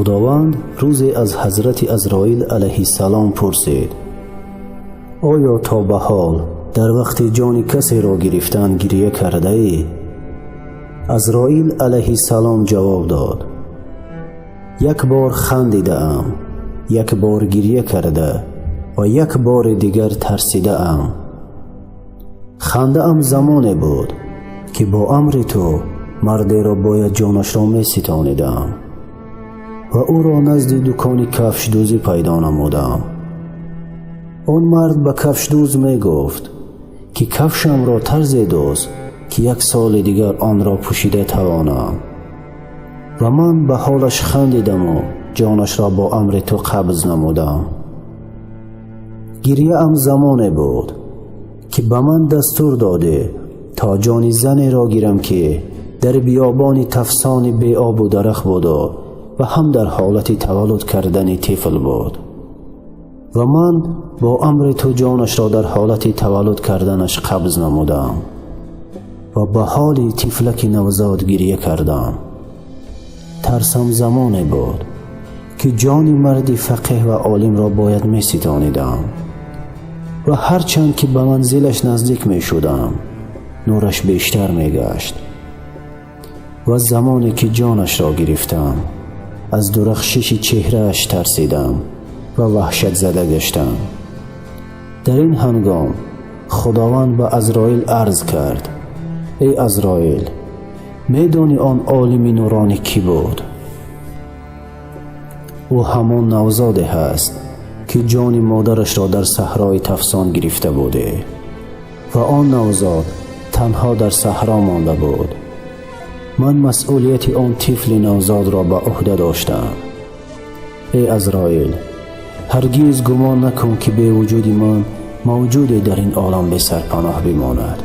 Худованд рӯзе аз ҳазрати Азроил алайҳиссалом пурсид: оё то ба ҳол дар вақти ҷони касеро гирифтан гиря кардаӣ? Азроил алайҳиссалом ҷавоб дод: як бор хандидаам, як бор гиря карда ва як бори дигар тарсидаам. Хандаам замоне буд, ки бо амри ту мардеро бояд ҷонашро меситонидам ва ӯро назди дукони кафшдӯзӣ пайдо намудам. Он мард ба кафшдӯз мегуфт, ки кафшамро тарзе дӯз, ки як соли дигар онро пӯшида тавонам. Ва ман ба ҳолаш хандидаму ҷонашро бо амри ту қабз намудам. Гиряам замоне буд, ки ба ман дастур додӣ то ҷони занеро гирам, ки дар биёбони тафсони беобу дарахт буду ва ҳам дар ҳолати таваллуд кардани тифл буд. Ва ман бо амри ту ҷонашро дар ҳолати таваллуд карданаш қабз намудам ва ба ҳоли тифлаки навзод гиря кардам. Тарсам замоне буд, ки ҷони марди фақеҳ ва олимро бояд меситонидам ва ҳарчанд ки ба манзилаш наздик мешудам, нураш бештар мегашт. Ва замоне ки ҷонашро гирифтам, аз дурахшиши чеҳрааш тарсидам ва ваҳшатзада гаштам. Дар ин ҳангом Худованд ба Азроил арз кард: эй Азроил, медонӣ он олими нуронӣ кӣ буд? Ӯ ҳамон навзоде ҳаст, ки ҷони модарашро дар саҳрои тафсон гирифта будӣ ва он навзод танҳо дар саҳро монда буд. Ман масъулияти он тифли навзодро ба ӯҳда доштам. Эй Азроил, ҳаргиз гумон накун, ки бевуҷуди ман мавҷуде дар ин олам бесарпаноҳ бимонад.